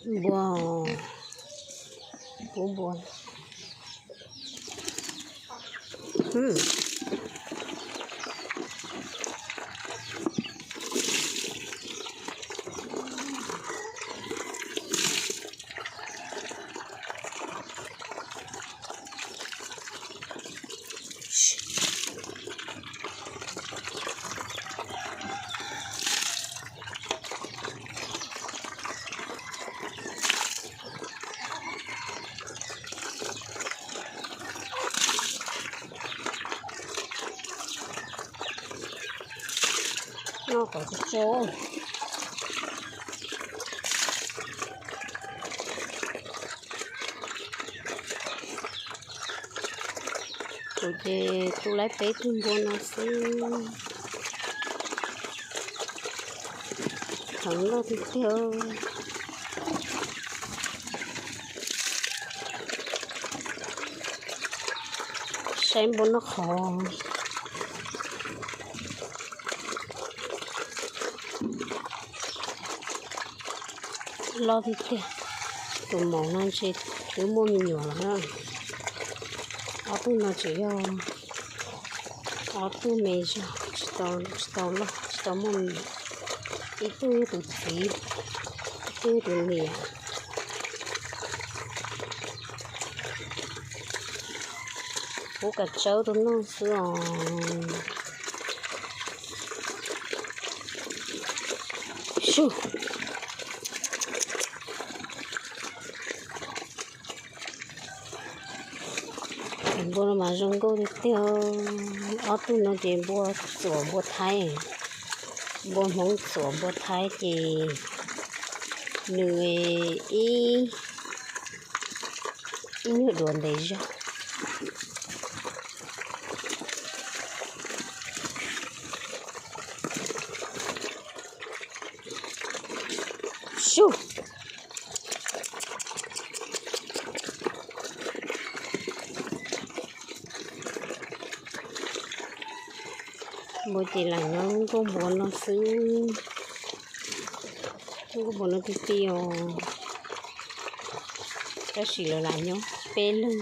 Npua, pub npua. Noj kom tso tso. Kuv ces tu lawm peb tug npua no xwb. Heev loj tiag tiag. Saib npua noj qhov. Loj tiag tiag. Tus maum no ntshe twb muaj me nyuam lawm na. Ob tug no tseem yog ob tug me zog, tsis tau, tsis tau loj, tsis tau muaj me nyuam. Ib tug yog tus txiv, ib tug yog tus niam. Pub kav tsawb rau noj xwb os. Su. Npua no mas zoo nkauj tiag tiag. Ob tug no ces npua txuam npua Thaib, npua Hmoob txuam npua Thaib ces nws ib, ib nyuag duav ntev zog. Su. Npua ces lam nyob lub nkuaj npua no xwb. Lub nkuaj npua no ti ti os, tab sis lawv lam nyob peb leeg.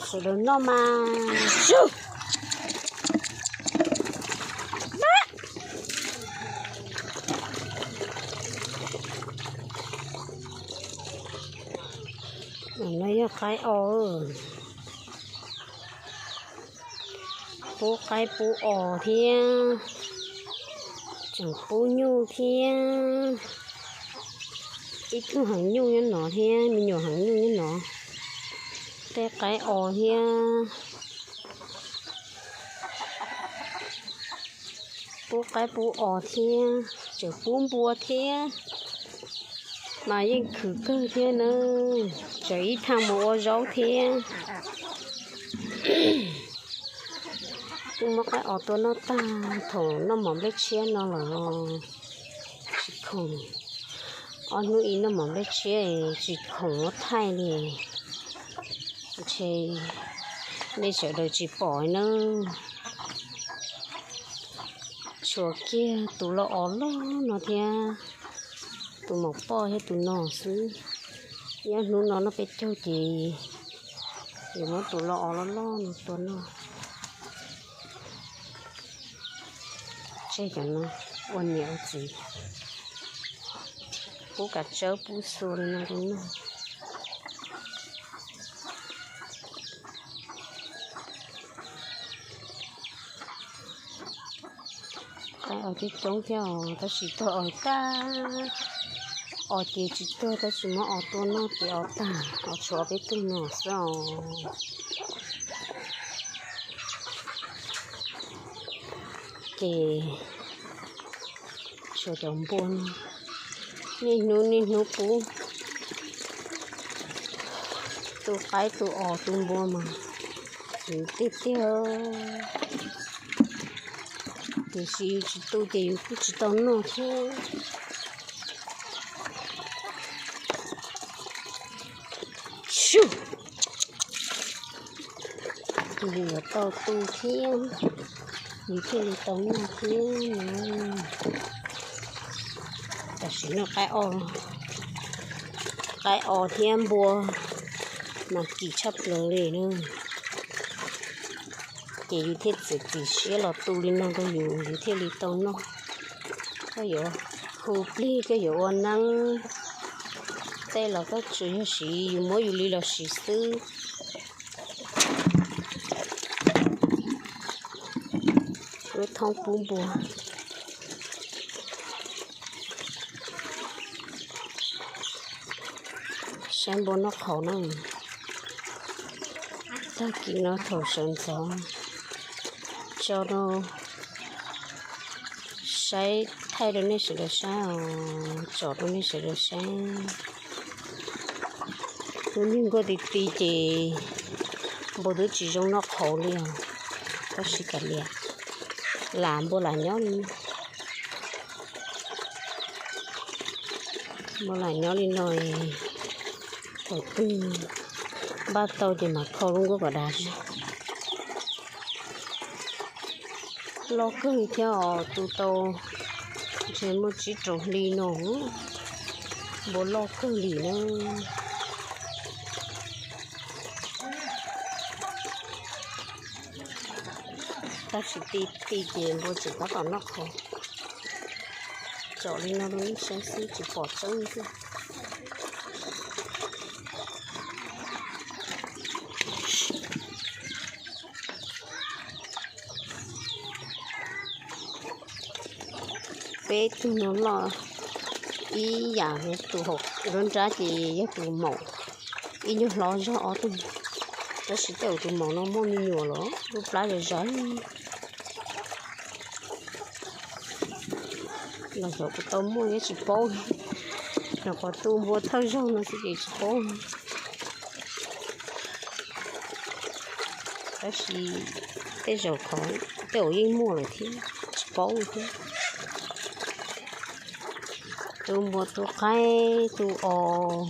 Sawv daws noj mas. No yog qaib os. Pub qaib pub os thiab, tseem pub nyuj thiab. Ib tug heev nyuj nyob no thiab, me nyuam heev nyuj nyob no. Tej qaib os thiab. Pub qaib pub os thiab, tseem pub npua thiab, mas yeej khwv kawg thiab na. Tseem ib thaj mus ua zaub thiab. Twb muab qaib os tua noj tag, thaum noj mov nplej tshiab no los tsis khoom. Ob hnub ib noj mov nplej tshiab tsis khoom muab thaij li. Ntshe nej sawv daws tsis pom na. Tshuav kiag tus lau os loj no thiab, tus maum poj thiab tus no xwb. Nyob hnub no noj peb caug ces yuav muab tus lau os loj loj no tua noj. Tseg cov no ua niam ua txiv, pub kav tsawb pub xua li no rau noj. Qaib os coob coob thiab os, tab sis tuag os tag. Os ces tsis tuag tab sis muab os tua noj ces os tag, os tshuav peb tug no xwb os. Ces tshuav cov npua no, niaj hnub niaj hnub pub tu qaib tu os tu npua mas heev tiag tiag. Tiam sis yus tsis tu ces yus kuj tsis tau noj thiab. Su. Yus yuav tau tu thiab, yus thiaj li tau noj thiab no. Tam sim no qaib o, qaib o thiab npua mas kim tshaj plaws li na. Ces yus thiaj txiav txim siab los tu li no rau yus, yus thiaj li tau noj. Koj yuav hu plig, koj yuav ua neeb tej los koj tsuas yog siv, yus muab yus li los siv xwb. Lub thoob pub npua. Saib npua noj qhauv na. Tag kis no thaum sawv ntxov tso rau saib, thaij rau nej sawv daws saib os, tsom rau nej sawv daws saib. Lub niag nkuaj ti ti ces npua twb tsis zoo noj qhauv li os. Tab sis kav liam, lam npua lam nyob li, npua lam nyob li no, thaum twg npaj tau ces mam kho lub nkuaj kom dav zog. Loj kawg li thiab os, tu tau ntshe muaj tsib rau hli no, npua loj kawg li na. Tab sis ti ti ces npua tseem tab tom noj qhauv. Tsom li no rau nej saib xwb tsis pom tseeb xwb. Peb tug no loj ib yam, tus hauv nrab nrab ces yog tus maum, ib nyuag hlob zog ob tug. Tab sis tej zaum tus maum no muaj me nyuam los lub plab zom zaws. Los xyov kuv tau muaj thiab tsis paub, nyuam qhuav tu npua thawj zaug no xwb ces tsis paub. Tab sis tej zaum qhov tej zaum yeej muaj lawm thiab tsis paub thiab. Tu npua tu qaib tu os.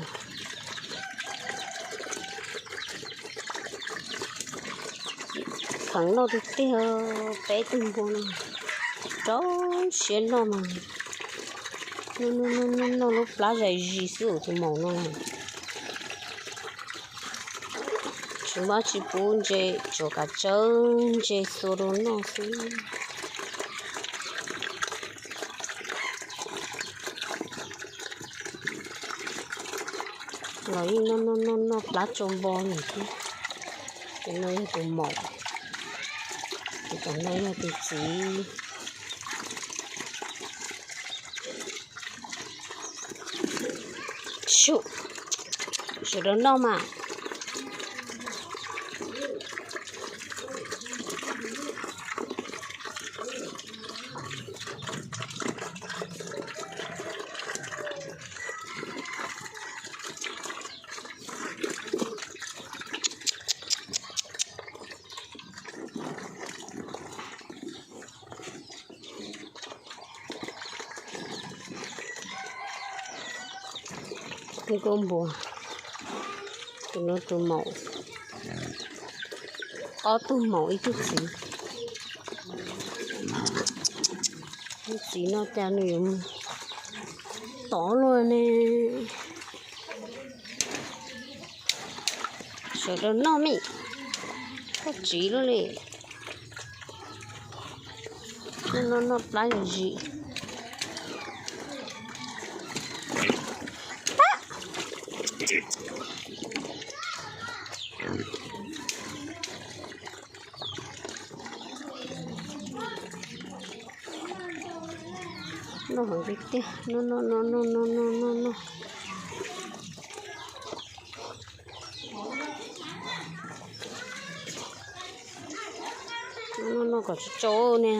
Kheev noj tiag tiag, peb tug npua no rau siab noj mas noj lub plab zais zis xwb tus maum no. Tsis muaj tsis pub ntse, tsuav kav tsawb ntse xua rau noj xwb. Los yeej noj noj noj noj plab tsau npo lawm thiab. Tus no yog tus maum, tus tom no yog tus txiv. Sawv daws noj mas. Nkauj npua, tus no tus maum, ob tug maum ib tug txiv. Tus txiv no cas nws yuav mus tod luaj ne? Sawv daws noj me, koj tsiv luaj li. Noj noj plab zis. Noj heev tiag tiag, noj noj noj noj noj noj noj noj. Noj noj kom tsau tsau ne.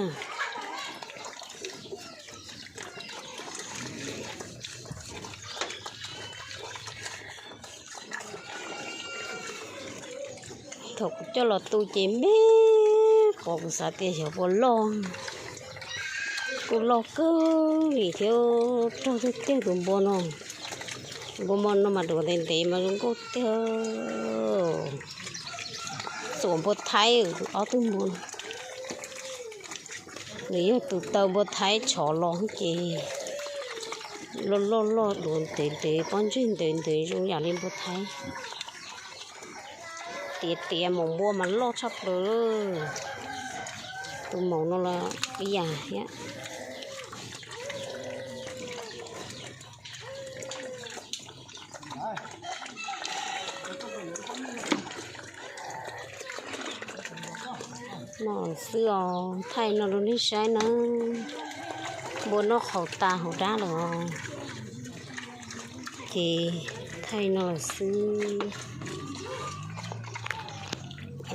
Thaum kuv coj los tu ces me, qhov kuv xav tias xyov puas loj, kuj loj kawg li thiab, rog tiag tiag tus npua no. Npua no mas duav ntev ntev mas zoo nkauj tiag. tuam npua thaib, ob tug npua. Nws yog tus taw npua thaib tshov los ces loj loj loj duav ntev ntev, pob ntseg ntev ntev zoo yam li npua thaib. Tiav tiav maum npua mas loj tshaj plaws. Tus maum no los ib yam thiab. No xwb os, thaij no rau nej saib nawb. Npua noj qhaus tas hauv dab lawm os. Ces thaij no lawm xwb.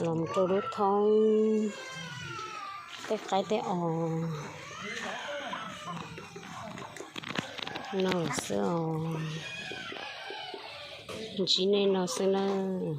Los mus rau lub thoob tej qaib tej os. No lawm xwb os. Ntsib nej no xwb nawb.